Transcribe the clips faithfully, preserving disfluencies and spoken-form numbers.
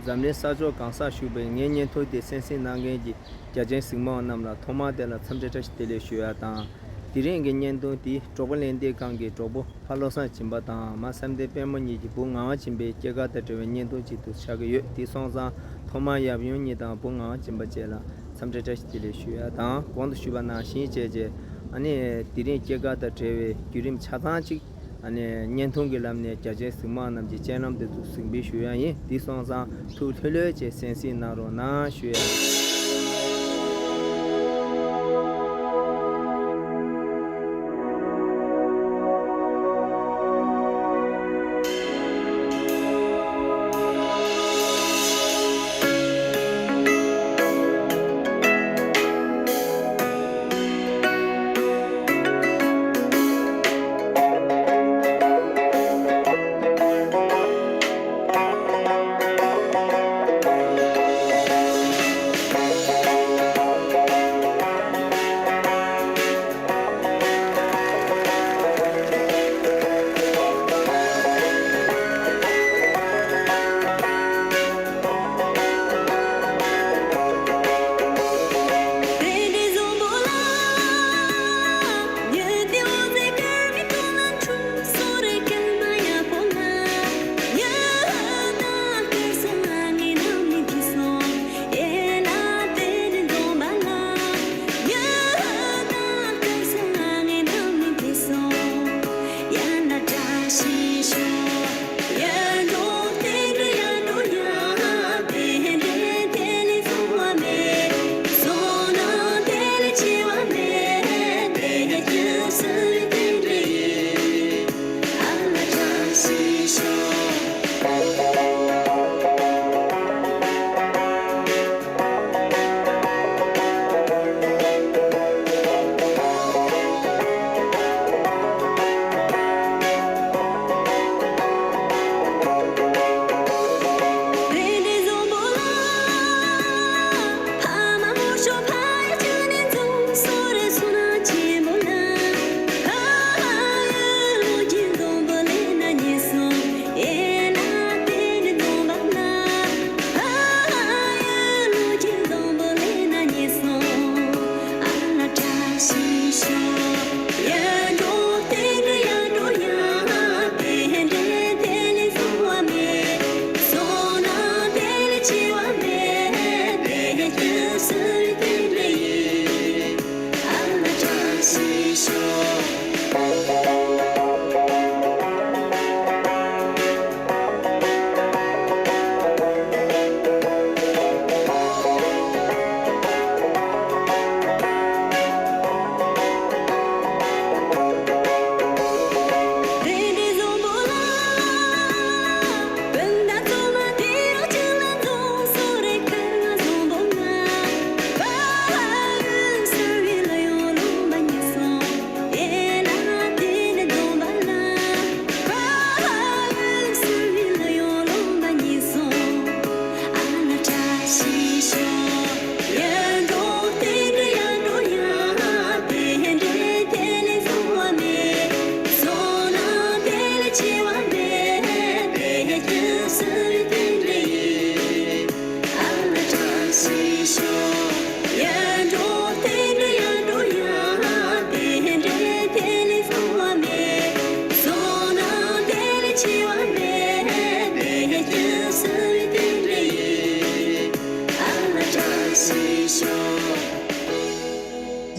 འཛམ་གླིང་ས་ཕྱོགས་གང་སར་བཞུགས་པའི་ངའི་བརྙན་ཐུང་དེ་གསན་གཟིགས་གནང་མཁན་གྱི་རྒྱ་ཆེན་གཟིགས་མོ་བ་རྣམས་ལ་ཐོག་མར་དེ་ལ་འཚམས་འདྲི་བཀྲ་ཤིས་བདེ་ལེགས་ཞུ་ཡ་དང་། དེ་རིང་གི་བརྙན་ཐུང་འདི་འབྲོག་པ་གླེང་སྟེགས་ཁང་གི་གྲོགས་པོ་ཕ་བློ་བཟང་སྦྱིན་པ་དང་མ་བསམ་གཏན་དཔལ་མོ་གཉིས་ཀྱི་བུ་ངག་དབང་སྦྱིན་པའི་སྐྱེས་སྐར་དང་འབྲེལ་བའི་བརྙན་ཐུང་ཅིག་ཏུ་ཆགས་ཀྱི་ཡོད། དེ་སོང་ཙང་ཐོག་མར་ཡབ་ཡུམ་གཉིས་དང་བུ་ངག་དབང་སྦྱིན་པ་བཅས་ལ་འཚམས་འདྲི་བཀྲ་ཤིས་བདེ་ལེགས་ཞུ་ཡ་དང་། གོང་དུ་ཞུས་པ་ནང་བཞིན་བྱས་རྗེས་ཨ་ནི་དེ་རིང་སྐྱེས་སྐར་དང་འབྲེལ་བའི་བརྒྱུད་རིམ་ཆ་ཚང་ཅིག་ཨ་ནི་བརྙན་ཐུང་གི་ལམ་ནས་རྒྱ་ཆེན་གཟིགས་མོ་བ་རྣམས་ཀྱི་སྤྱན་ལམ་དུ་གཟིགས་འབུལ་ཞུ་ཡ་ཡིན། འདི་སོང་ཙང་ཐུགས་ལྷོད་ལྷོད་བྱས་གསན་གཟིགས་གནང་རོགས་གནང་ཞུ་ཡ་ཡིན།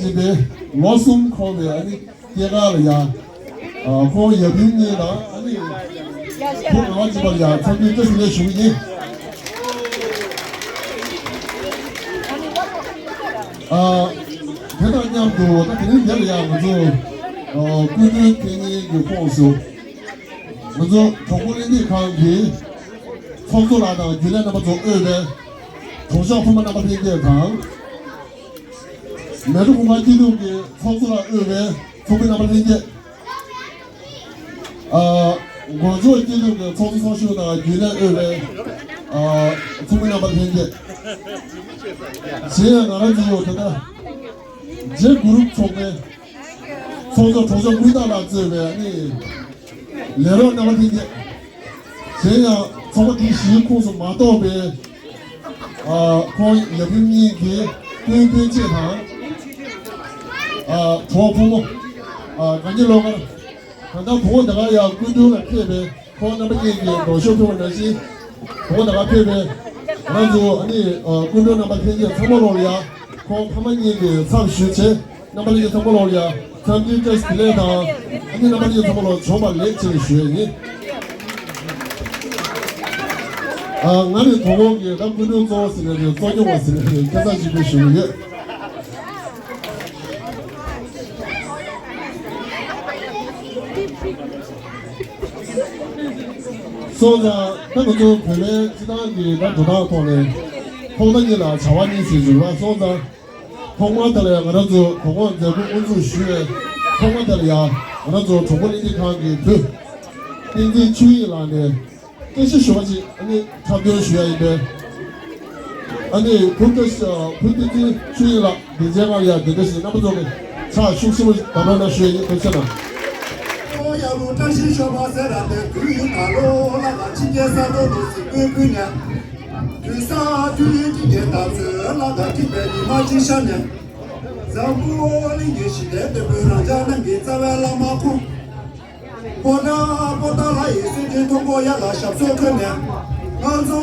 ཡིན་པས། ལོ་གསུམ་འཁོར་བའི་ཨ་ནི་སྐྱེས་སྐར་ལ་ཡང་། ཨ། ཁོང་ཡབ་ཡུམ་གཉིས་དང་ཨ་ནི་བུ་ངག་དབང་སྦྱིན་པ་ལ་ཡང་འཚམས་འདྲི་བཀྲ་ཤིས་བདེ་ལེགས་ཞུ་གི་ཡིན། ཨ། དེ་དང་མཉམ་དུ་ད་དེ་རིང་འདིར་ཡང་ང་ཚོ། ཨ། སྐུ་མགྲོན་དེ་གཉིས་ཀྱི་ཁོངས་སུ། ང་ཚོ་གྲོགས་པོ་གླེང་སྟེགས་ཁང་གི་ཚོགས་གཙོ་ལགས་དང་རྒྱུན་ལས་རྣམ་པ་ཚོ་དབུས་པའི་གྲོགས་ཤོག་ཕུར་མ་རྣམ་པ་ལྷན་རྒྱས་དང་། མལ་གྲོ་གུང་དཀར་སྐྱིད་སྡུག་གི་ཚོགས་གཙོ་ལགས་དབུས་པའི་ཚོགས་མི་རྣམ་པ་ལྷན་རྒྱས། ཨ། མགོ་ལྕོག་སྐྱིད་སྡུག་གི་ཚོགས་གཙོ་ཚོགས་གཞོན་དང་རྒྱུན་ལས་དབུས་པའི། ཨ། ཚོགས་མི་རྣམ་པ་ལྷན་རྒྱས། གཞན་ཡང་ང་རང་ཚོ་ད་ལྟ་རྗེ་གུ་རུབ་ཚོགས་པའི་ཚོགས་གཙོ་གྲོགས་ཤོག་ཀུན་བཏགས་ལགས་གཙོས་པའི་ཨ་ནི་ལས་རོགས་རྣམ་པ་ལྷན་རྒྱས། གཞན་ཡང་ ཚོགས་པ་དེ་བཞིའི་ཁོངས་སུ་མ་གཏོགས་པའི་ཨ་ཁོང་ཡབ་ཡུམ་གཉིས་ཀྱི་སྤུན་སྤུན་མཆེད་དང་ཨ་གྲོགས་ཕོ་མོ་ཨ་དགའ་ཉེ་ལོགས་ཀར་ད་ལྟ་བོད་ད་ག་ཡ་སྐུ་མདུན་ལ་ཕེབས་པའི་ཁོང་རྣམ་པ་གཉིས་ཀྱིས་ལོ་ཤོག་ཕུལ་བ་ནང་བཞིན་བོད་ད་ག་ཕེབས་པའི་ང་རང་ཚོ་ཨ་ནི་ཨ་སྐུ་མདུན་རྣམ་པ་ལྷན་རྒྱས་ཚང་མ་ལོག་ལ་ཡ་ཁོང་ཕ་མ་གཉིས་ཀྱི་ཚབ་ཞུས་བྱས། རྣམ་པ་ལྷན་རྒྱས་ཚང་མ་ལོག་ལ་ཡ་འཚམས་འདྲིའི་བཀྲ་ཤིས་བདེ་ལེགས་དང་ཨ་ནི་རྣམ་པ་ལྷན་རྒྱས་ཚང་མ་ལོག་བྱོན་པ་ལེགས་ཅེས་ཞུ་ཡས་ཡིན། ཨ་ང་ནི་དོ་དགོང་གི་ད་སྐུ་མགྲོན་གཙོ་བོ་ཟེར་ནས་རེད། གཙོ་སྐྱོང་བ་ཟེར་ནས་རེད། ཁ་སང་ཞིག་པོ་ཞུ་གི་ཡོད། སོང་ཙང་ད་ང་ཚོ་བོད་པའི་སྤྱི་བཏང་གི་ད་འགྲོ་སྟངས་ཐོག་ནས་ཐོག་མཐའ་གཉིས་ལ་བྱ་བ་གཉིས་ཟེར་ཞུ་བ། སོང་ཙང་ཐོག་མར་དེ་ལ་ཡང་ང་རང་ཚོ་དོ་དགོང་མཛད་སྒོ་དབུ་འཛུགས་ཞུས་པའི་ཐོག་མ་དེ་ལ་ཡང་ང་རང་ཚོ་གྲོགས་པོ་གླེང་སྟེགས་ཁང་གི་བུ་བསྟན་འཛིན་ཆོས་དབྱིངས་ལགས་ནས་སྐད་ཆ་ཞུ་བ་ཅིག་ཨ་ནི་འཁྲབ་སྟོན་ཞུ་ཡ་ཡིན་པས། ཨ་ནི་བུ་བཀྲ་ཤིས་བུ་བསྟན་འཛིན་ཆོས་དབྱིངས་ལགས་སྡིངས་ཆའི་སྒང་ལ་ཡ་གདན་འདྲེན་ཞུས། རྣམ་པ་ཚོ་གི་ཕྱག་ཤུགས་ཆེན་པོ་བརྡབ་རོགས་གནང་ཞུ་ཡ་ཡིན། ཐུགས་རྗེ་གནང་། ཡ་ལུ་བཀྲ་ཤིས་ཤོག་པ་ཟེར་ར་དེ་དུས་ཡུན་ད་ལོ་ལ་དང་ཕྱི་རྒྱལ་ས་ཐོག་ཏུ་སི་ཀུན་ཀུན་ཉ། དུས་ས་དུས་ཀྱི་རྒྱལ་དར་ཚོས་ལ་དང་ཐིག་པའི་ཉི་མ་གཅིག་ཤར་ནས། འཛམ་བུ་གླིང་གི་ཞི་བདེ་ལྡན་པའི་རང་ཅག་རྣམས་ཀྱི་རྩ་བའི་བླ་མ་ཁོང་པོ་ཏཱ་པོ་ཏཱ་ལ་ཡི་སྲིད་ཀྱི་མཐོན་པོ་ཡ་ལ་ཞབས་སོར་འཁོད་ནས། ང་ཚོ་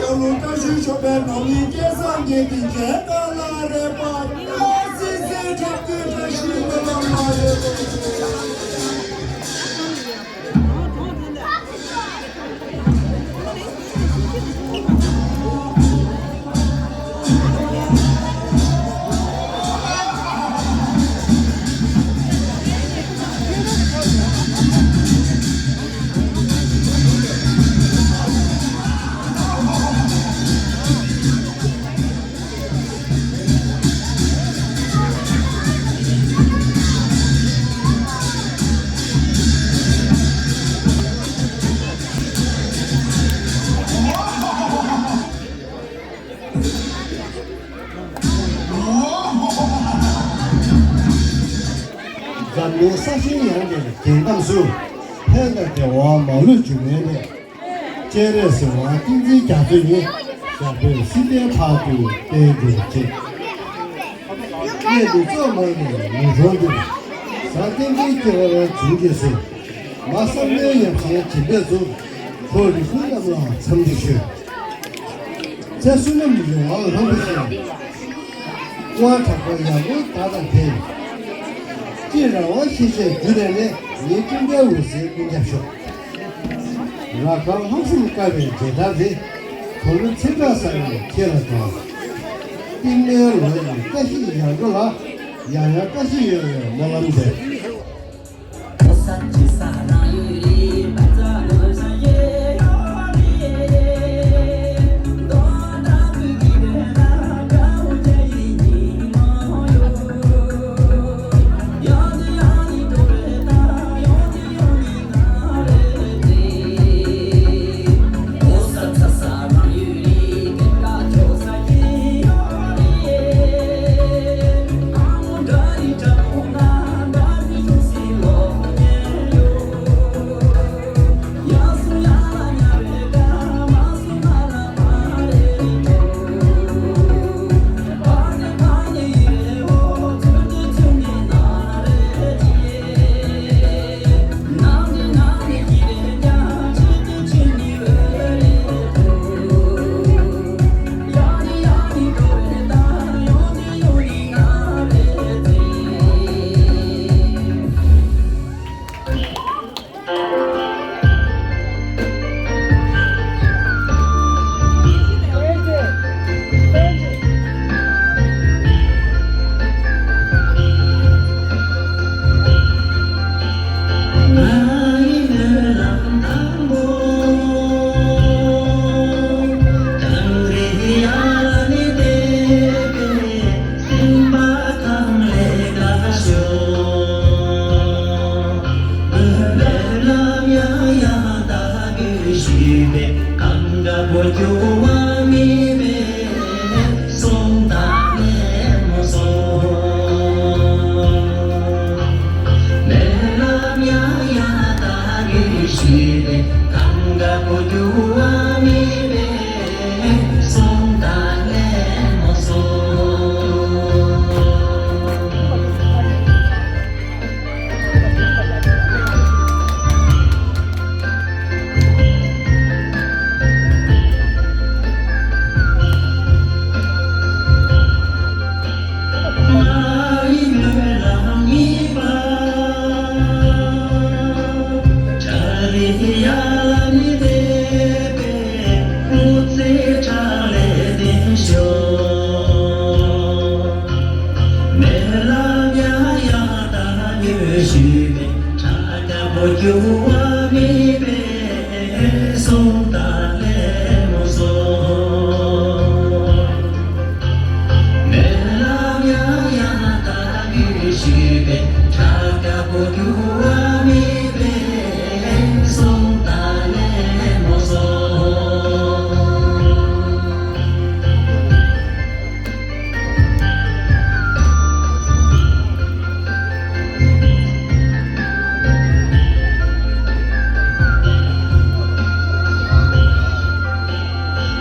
ཡ་ལུ་བཀྲ་ཤིས་ཤོག་པའི་ནོར་གླིང་སྐལ་བཟང་གི་སྡིངས་ཆའི་སྒང་ལ་རེ་བ་སི་སི་ཁྲག་ཁུ་བཀྲ་ཤིས་སྨོན་ལམ་ལ་རེ་བ། འཛམ་གླིང་ས་ཆེན་ཡངས་པའི་རྒྱལ་ཁམས་སུ། ཕན་དང་བདེ་བ་མ་ལུས་འབྱུང་བའི་གནས། སྤྱན་རས་གཟིགས་དབང་བསྟན་འཛིན་རྒྱ་མཚོ་ཉིད། ཞབས་པད་སྲིད་མཐའི་བར་དུ་བརྟན་གྱུར་ཅིག། གནས་འདི་གཙོ་མང་ནས་མི་གྲོང་འདིར། གཟའ་བསྟན་འཛིན་སྐྱེ་བར་འབྱུང་གྱིས་གསོལ། མ་བསམ་མནོའི་ཡབ་ཆེན་དྲིན་ལས་རྫོགས། ཁོང་རིགས་ཀུན་རྣམས་ལ་འཚམས་འདྲི་ཞུ། ཚེ་བསོད་ནམས་ཡོངས་བསྔགས་རང་དུ་ཞིང་། དབང་དྲག་པོ་ཡར་ངོའི་ཟླ་དང་ལྡན། སྤྱིར་རང་དབང་ཤེས་བྱའི་རྒྱུ་ལས་ནས། ཉིད་སྤྲིན་པའི་འོད་ཟེར་ཀུན་ཁྱབ་ཤོག། རབ་དཀར་ལྷག་བསམ་དཀར་བའི་མཛེས་སྟངས་དེ། དོ་ནུབ་ཚེ་བཀྲ་གསར་བའི་ཁྱེད་ལ་དགའ། ཏིང་ངེ་འཛིན་གྱི་བཀྲ་ཤིས་ཡར་འགྲོ་ལ། ཡང་ཡང་བཀྲ་ཤིས་ཡོད་པའི་སྨོན་ལམ་འདེབས། འགྱུར་བ་མེད་པའི་གསུང་དང་ལེན་སོ། སྨོན་ལམ་ཡང་ཡང་དག་པའི་ཞུས་པས། ཁྲ་ཁྲ་བོ་འགྱུར་བ་མེད་པའི་གསུང་དང་ལེན་སོ།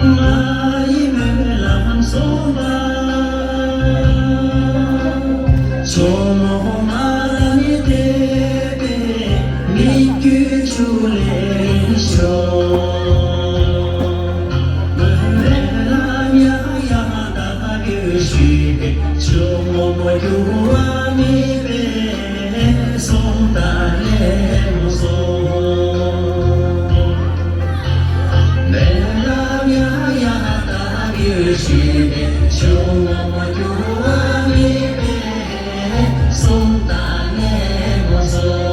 ང་ཡི་སྨོན་ལམ་སོང་པ། ཇོ་མོ་མ་ལ་ནི་དེ་བས་མི་བསྐྱོད་ཆུ་ལེན་ཤོག། སྨོན་ལམ་ཡང་ཡང་དག་པའི་ཞུས་པས། ཇོ་མོ་མོ་འགྱུར་བ་མེད་པའི་གསུང་དང་ལེན་སོ། སྨོན་ལམ་ཡང་ཡང་དག་པའི་ཞུས་པས། ཇོ་མོ་མོ་འགྱུར་བ་མེད་པའི་གསུང་དང་ལེན་སོ།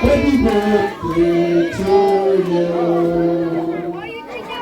Happy birthday to you. Are you ready?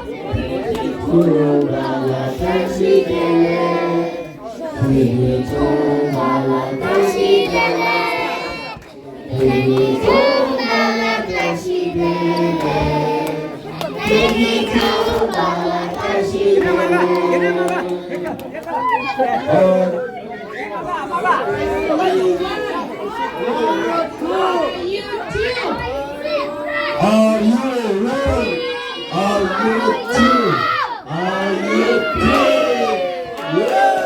Are you ready? Are you ready? Yeah!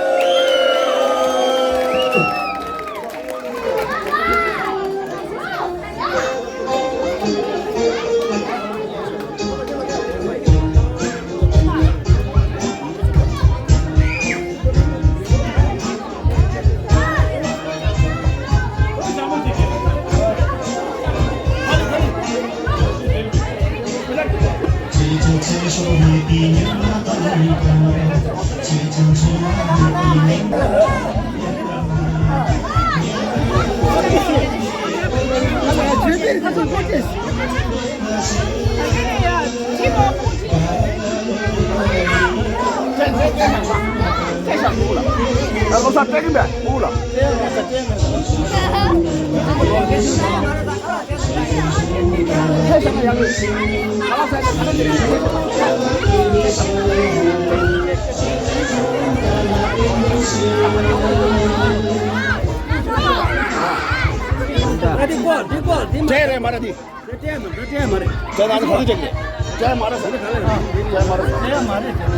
འདྲ་རེད་མ་རེད་འདི། འདྲ་མ་རེད། འདྲ་མ་རེད། འདྲ་མ་རེད། འདྲ་མ་རེད།